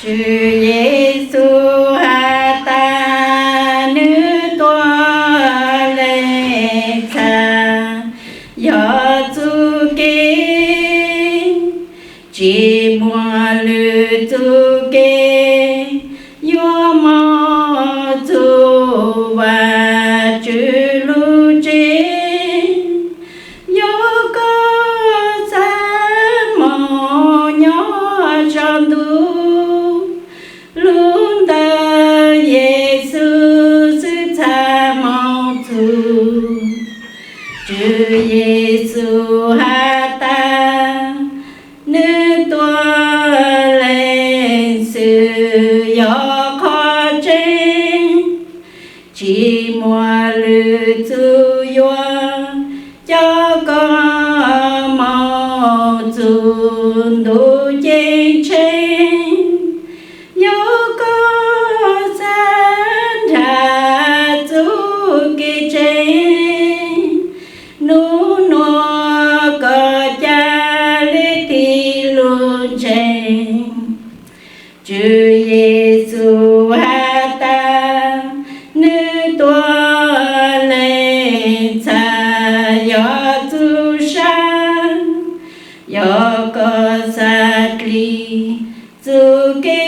Tswv Yexus has tas, nws tuaj lees txhab yog txuj kev, tsis muaj lwm txuj kev yuav mob txug Vajtswv lub tsev. Yog koj xav moog nyob tsaus ntuj, lub ntawm Yexus xwb txhaj moog txug. Tswv Yexus has tas, nws tuaj lees xwb yog qhov tseeb, tsis muaj lwm txuj yuav coj koj moog txug ntuj ceeb tsheej. Yog koj xav nrhav txuj kev tseeb, nub nua koj ca le tig lug ntseeg. Tswv Yexus has tas, nws tuaj lees txhab yog txuj sa. Yog koj xav dlig txuj kev